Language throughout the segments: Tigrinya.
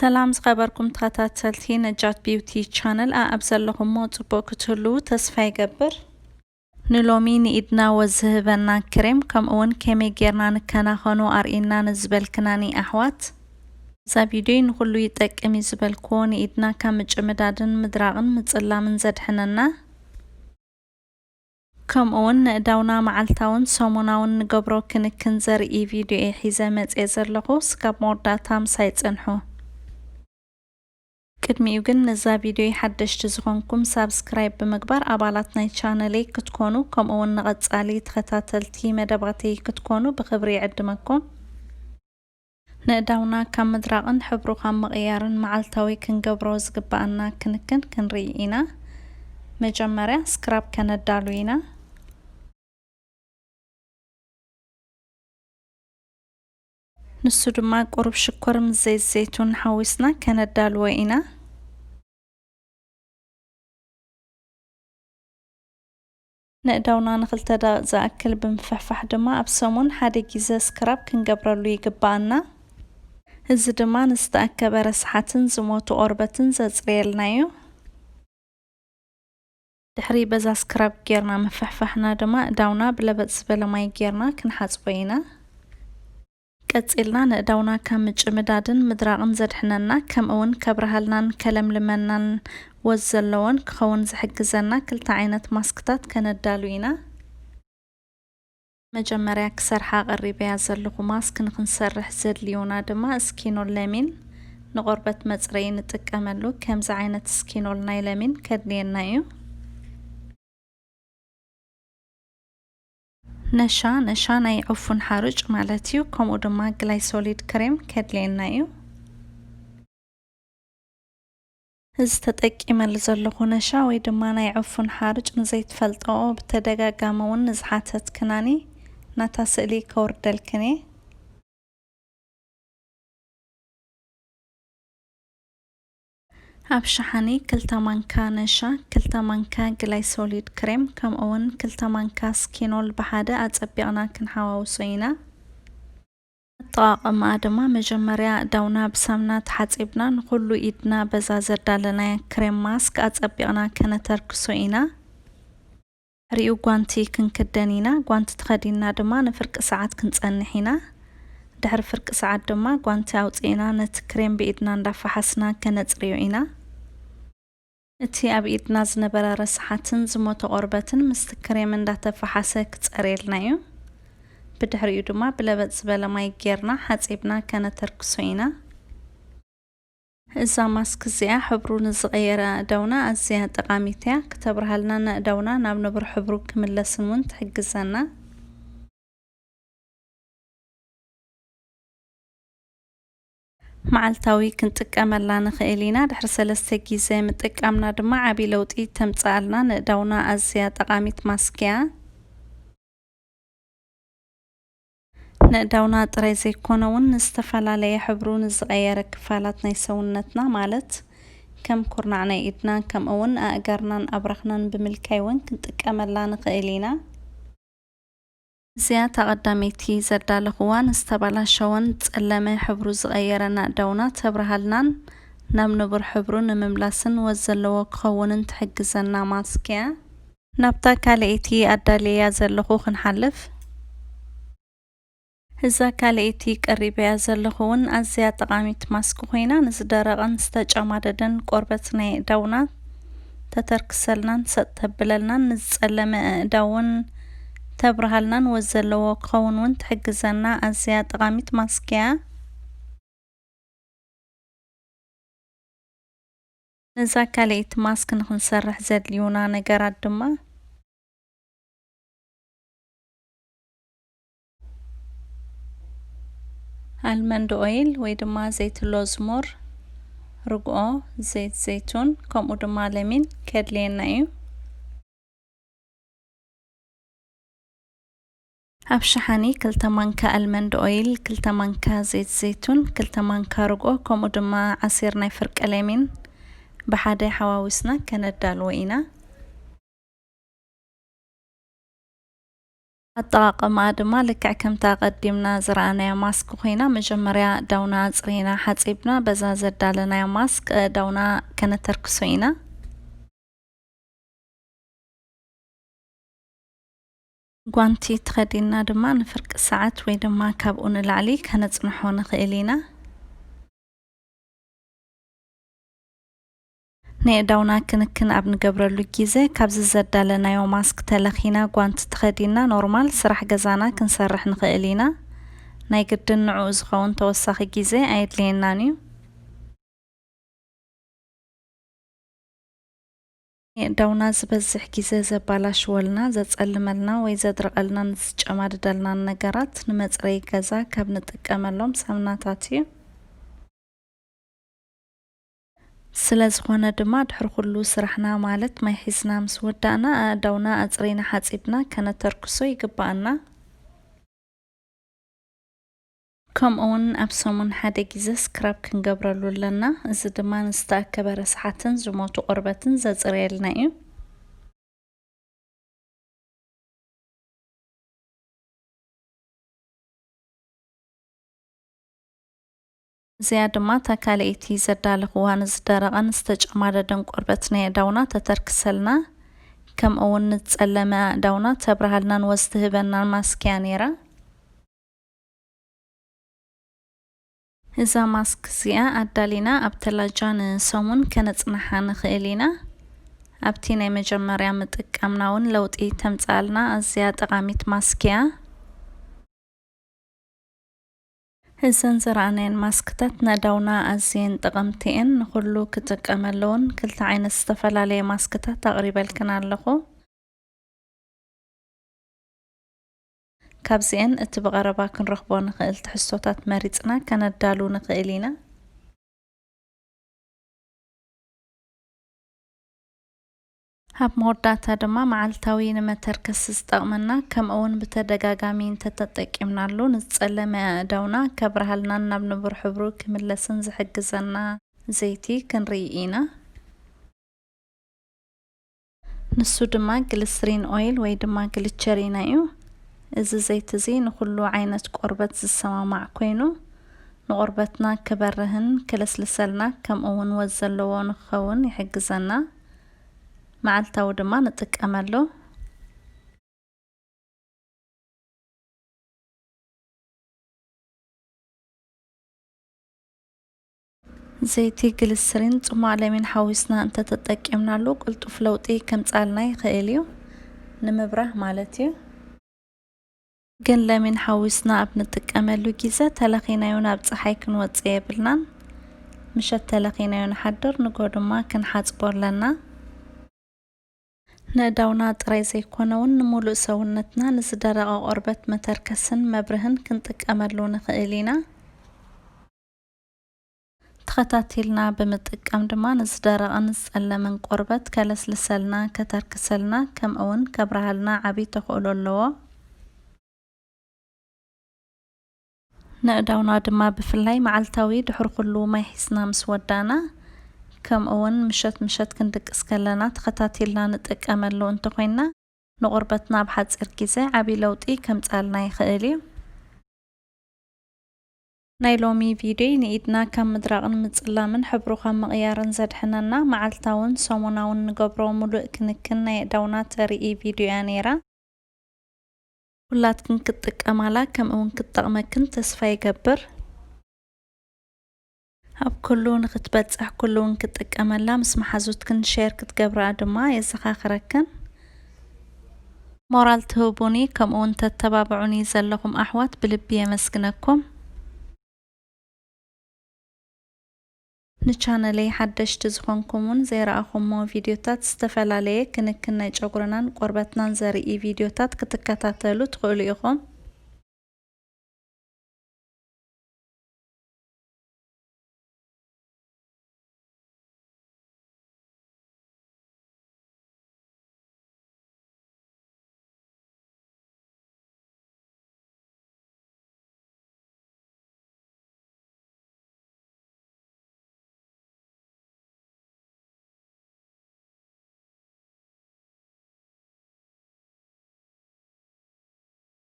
ሰላም ዝኸበርኩም ተኸታተልቲ ነጃት ቢውቲ ቻነል፣ ኣኣብ ዘለኹሞ ጽቡቕ ክትህልዉ ተስፋ ይገብር። ንሎሚ ንኢድና ወዝ ዝህበና ክሬም፣ ከምኡውን ከመይ ጌርና ንከናኸኖ ኣርእይና ንዝበልክናኒ ኣሕዋት፣ እዛ ቪድዮ ንኹሉ ይጠቅም እዩ ዝበልክዎ ንኢድና ካብ ምጭምዳድን ምድራቕን ምጽላምን ዘድሕነና፣ ከምኡውን ንእዳውና መዓልታውን ሰሙናውን ንገብሮ ክንክን ዘርኢ ቪድዮ እየ ሒዘ መጽየ ዘለኹ። ስጋብ መወዳእታ ምሳይ ጽንሑ። ቅድሚኡ ግን ነዛ ቪድዮ ሓደሽቲ ዝኾንኩም ሳብስክራይብ ብምግባር ኣባላት ናይ ቻነለይ ክትኮኑ፣ ከምኡውን ንቐጻሊ ተኸታተልቲ መደባተይ ክትኮኑ ብኽብሪ ይዕድመኩም። ንእዳውና ካብ ምድራቕን ሕብሩ ካብ ምቕያርን መዓልታዊ ክንገብሮ ዝግበኣና ክንክን ክንርኢ ኢና። መጀመርያ ስክራብ ከነዳሉ ኢና። ንሱ ድማ ቁሩብ ሽኮር ምስ ዘይት ዘይቱን ሓዊስና ከነዳልዎ ኢና። ንእዳውና ንኽልተ ደቂቕ ዝኣክል ብምፍሕፋሕ ድማ ኣብ ሰሙን ሓደ ግዜ ስክራብ ክንገብረሉ ይግበኣና። እዚ ድማ ንዝተኣከበ ረስሓትን ዝሞቱ ቆርበትን ዘጽርየልና እዩ። ድሕሪ በዛ ስክራብ ጌርና ምፍሕፋሕና ድማ እዳውና ብለበጥ ዝበለ ማይ ጌርና ክንሓጽቦ ኢና። ቀጺልና ንእዳውና ካብ ምጭምዳድን ምድራቕን ዘድሕነና፣ ከምኡውን ከብርሃልናን ከለምልመናን ወዝ ዘለዎን ክኸውን ዝሕግዘና ክልተ ዓይነት ማስክታት ከነዳሉ ኢና። መጀመርያ ክሰርሓ ቀሪበያ ዘለኹ ማስክ ንኽንሰርሕ ዘድልዩና ድማ ስኪኖል ለሚን፣ ንቆርበት መጽረዪ ንጥቀመሉ። ከምዚ ዓይነት ስኪኖል ናይ ለሚን ከድልየና እዩ። ነሻ፣ ነሻ ናይ ዕፉን ሓሩጭ ማለት እዩ። ከምኡ ድማ ግላይሶሊድ ክሬም ከድልየና እዩ። እዚ ተጠቂመሉ ዘለኹ ነሻ ወይ ድማ ናይ ዕፉን ሓሩጭ ንዘይትፈልጠኦ ብተደጋጋሚ እውን ንዝሓተትክናኒ ናታ ስእሊ ከውርደልክን እየ። ኣብ ሸሓኒ ክልተ ማንካ ነሻ፣ ክልተ ማንካ ግላይሶሊድ ክሬም፣ ከምኡ እውን ክልተ ማንካ ስኪኖል ብሓደ ኣጸቢቕና ክንሓዋውሶ ኢና። ኣጠቓቕማኣ ድማ መጀመርያ እዳውና ብሳምና ተሓጺብና ንኹሉ ኢድና በዛ ዘዳለናያ ክሬም ማስክ ኣጸቢቕና ከነተርክሶ ኢና። ድሕሪኡ ጓንቲ ክንክደን ኢና። ጓንቲ ተኸዲንና ድማ ንፍርቂ ሰዓት ክንጸንሕ ኢና። ድሕሪ ፍርቂ ሰዓት ድማ ጓንቲ ኣውጺእና ነቲ ክሬም ብኢድና እንዳፈሓስና ከነጽርዮ ኢና። እቲ ኣብ ኢድና ዝነበረ ረስሓትን ዝሞተ ቆርበትን ምስቲ ክሬም እንዳተፈሓሰ ክጸርየልና እዩ። ብድሕሪኡ ድማ ብለበጥ ዝበለ ማይ ጌርና ሓጺብና ከነተርክሶ ኢና። እዛ ማስክ እዚኣ ሕብሩ ንዝቐየረ ኣእዳውና ኣዝያ ጠቓሚት እያ። ክተብርሃልና ንኣእዳውና ናብ ንቡር ሕብሩ ክምለስን እውን ትሕግዘና። መዓልታዊ ክንጥቀመላ ንኽእል ኢና። ድሕሪ ሰለስተ ግዜ ምጥቃምና ድማ ዓቢ ለውጢ ተምጽኣልና። ንእዳውና ኣዝያ ጠቓሚት ማስክ እያ። ንእዳውና ጥራይ ዘይኮነ እውን ንዝተፈላለየ ሕብሩ ንዝቐየረ ክፋላት ናይ ሰውነትና ማለት ከም ኩርናዕ ናይ ኢድና ከምኡ እውን ኣእጋርናን ኣብራኽናን ብምልካይ እውን ክንጥቀመላ ንኽእል ኢና። እዚኣ እታ ቀዳመይቲ ዘዳለኽዋ ንዝተበላሸወን ዝጸለመ ሕብሩ ዝቐየረን ኣእዳውና ተብርሃልናን ናብ ንቡር ሕብሩ ንምምላስን ወዝ ዘለዎ ክኸውንን ትሕግዘና ማስክ እያ። ናብታ ካልኣይቲ ኣዳልየያ ዘለኹ ክንሓልፍ። እዛ ካልኣይቲ ቀሪበያ ዘለኹ እውን ኣዝያ ጠቓሚት ማስክ ኮይና፣ ንዝደረቐን ዝተጨማደደን ቆርበት ናይ ኣእዳውና ተተርክሰልናን ሰጥ ተብለልናን፣ ንዝጸለመ ኣእዳው እውን ተብርሃልናን ወዝ ዘለዎ ክኸውን እውን ትሕግዘና ኣዝያ ጠቓሚት ማስክ እያ። ነዛ ካልኣይቲ ማስክ ንኽንሰርሕ ዘድልዩና ነገራት ድማ፣ ኣልመንድ ኦይል ወይ ድማ ዘይት ሎዝሞር፣ ርግኦ፣ ዘይት ዘይቱን፣ ከምኡ ድማ ለሚን ከድልየና እዩ። ኣብ ሸሓኒ ክልተ ማንካ ኣልመንድ ኦይል፣ ክልተ ማንካ ዘይት ዘይቱን፣ ክልተ ማንካ ርግኦ፣ ከምኡ ድማ ዓሲር ናይ ፍርቂ ለሚን ብሓደ ሓዋዊስና ከነዳልዎ ኢና። ኣጠቓቕማኣ ድማ ልክዕ ከምታ ኣቐዲምና ዝረኣናያ ማስክ ኮይና፣ መጀመርያ ዳውና ኣጽሪና ሓጺብና፣ በዛ ዘዳለናያ ማስክ ዳውና ከነተርክሶ ኢና። ጓንቲ ተኸዲንና ድማ ንፍርቂ ሰዓት ወይ ድማ ካብኡ ንላዕሊ ከነጽንሖ ንኽእል ኢና። ንየእዳውና ክንክን ኣብ ንገብረሉ ግዜ፣ ካብዚ ዘዳለናዮ ማስክ ተለኺና፣ ጓንቲ ተኸዲና፣ ኖርማል ስራሕ ገዛና ክንሰርሕ ንኽእል ኢና። ናይ ግድን ንዕኡ ዝኸውን ተወሳኺ ግዜ ኣየድልየናን እዩ። ንየእዳውና ዝበዝሕ ግዜ ዘባላሽወልና፣ ዘጸልመልና ወይ ዘድርቐልና ንዝጨማድደልናን ነገራት ንመጽረዪ ገዛ ካብ ንጥቀመሎም ሳሙናታት እዩ። ስለ ዝኾነ ድማ ድሕሪ ኩሉ ስራሕና ማለት ማይ ሒዝና ምስ ወዳእና ኣእዳውና ኣጽሪና ሓጺብና ከነተርክሶ ይግባኣና። ከምኡ እውን ኣብ ሰሙን ሓደ ግዜ ስክራብ ክንገብረሉ ኣለና። እዚ ድማ ንዝተኣከበ ረስሓትን ዝሞቱ ቆርበትን ዘጽርየልና እዩ። እዚኣ ድማ እታ ካልኣይቲ ዘዳለኽዋ ንዝደረቐን ዝተጨማደደን ቆርበት ናይ ኣእዳውና ተተርክሰልና፣ ከምኡ እውን ንዝጸለመ ኣእዳውና ተብርሃልናን ወዝ ትህበናን ማስክ እያ ነይራ። እዛ ማስክ እዚኣ ኣዳሊና ኣብ ተላጃ ንሰሙን ከነጽንሓ ንኽእል ኢና። ኣብቲ ናይ መጀመርያ ምጥቃምና እውን ለውጢ ተምጽኣልና ኣዝያ ጠቓሚት ማስክ እያ። እዘን ዝረኣናየን ማስክታት ነዳውና ኣዝየን ጠቐምቲ እየን። ንኹሉ ክጥቀመለውን ክልተ ዓይነት ዝተፈላለየ ማስክታት ኣቕሪበልክን ኣለኹ። ካብዚኤን እቲ ብቐረባ ክንረኽቦ ንኽእል ትሕዝቶታት መሪጽና ከነዳሉ ንኽእል ኢና። ኣብ መወዳእታ ድማ መዓልታዊ ንመተርከሲ ዝጠቕመና፣ ከምኡ እውን ብተደጋጋሚ እንተተጠቂምናሉ ንዝጸለመ ኣእዳውና ከብርሃልናን ናብ ንቡር ሕብሩ ክምለስን ዝሕግዘና ዘይቲ ክንርኢ ኢና። ንሱ ድማ ግሊሰሪን ኦይል ወይ ድማ ግሊቸሪና እዩ። እዚ ዘይቲ እዚ ንኹሉ ዓይነት ቆርበት ዝሰማማዕ ኮይኑ፣ ንቆርበትና ክበርህን ክልስልሰልና፣ ከምኡ እውን ወዝ ዘለዎ ንክኸውን ይሕግዘና። መዓልታዊ ድማ ንጥቀመሉ። ዘይቲ ግሊሰሪን ጽሟቕ ለሚን ሓዊስና እንተተጠቂምናሉ ቅልጡፍ ለውጢ ከምጻልና ይኽእል እዩ፣ ንምብራህ ማለት እዩ። ግን ለሚን ሓዊስና ኣብ ንጥቀመሉ ግዜ ተለኺናዮ ናብ ጸሓይ ክንወጽእ የብልናን። ምሸት ተለኺናዮ ንሓድር፣ ንጎ ድማ ክንሓጽቦ ኣለና። ንእዳውና ጥራይ ዘይኮነ እውን ንምሉእ ሰውነትና ንዝደረቐ ቆርበት መተርከስን መብርህን ክንጥቀመሉ ንኽእል ኢና። ተኸታቲልና ብምጥቃም ድማ ንዝደረቐን ዝጸለመን ቆርበት ከለስልሰልና፣ ከተርክሰልና፣ ከምኡ እውን ከብርሃልና ዓቢ ተኽእሎ ኣለዎ። ንእዳውና ድማ ብፍላይ መዓልታዊ ድሕሪ ኩሉ ማይ ሒዝና ምስ ወዳእና፣ ከምኡ እውን ምሸት ምሸት ክንድቅስ ከለና ተኸታቲልና ንጥቀመሉ እንተኾይንና፣ ንቆርበትና ኣብ ሓጺር ግዜ ዓቢ ለውጢ ከምጻልና ይኽእል እዩ። ናይ ሎሚ ቪድዮይ ንኢድና ካብ ምድራቕን ምጽላምን ሕብሩ ካብ ምቕያርን ዘድሕነና መዓልታውን ሰሙናውን ንገብሮ ሙሉእ ክንክን ናይ ኣእዳውና ተርኢ ቪድዮ እያ ነይራ። ኩላትክን ክትጥቀማላ ከምኡውን ክትጠቕመክን ተስፋ ይገብር። ኣብ ኩሉ ንክትበጽሕ ኩሉ እውን ክትጥቀመላ ምስ መሓዙትክን ሼር ክትገብርኣ ድማ የዘኻኽረክን። ሞራል ትህቡኒ ከምኡውን ተተባብዑኒ ዘለኹም ኣሕዋት ብልቢ የመስግነኩም። ንቻነለይ ሓደሽቲ ዝኾንኩምን ዘይረኣኹሞ ቪድዮታት ዝተፈላለየ ክንክን ናይ ጨጉርናን ቆርበትናን ዘርኢ ቪድዮታት ክትከታተሉ ትኽእሉ ኢኹም።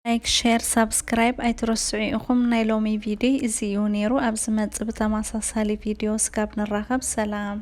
ላይክ፣ ሼር፣ ሳብስክራይብ ኣይትረስዑ ኢኹም። ናይ ሎሚ ቪድዮ እዚ እዩ ነይሩ። ኣብ ዝመጽእ ብተመሳሳሊ ቪድዮ ስጋብ ንራኸብ። ሰላም።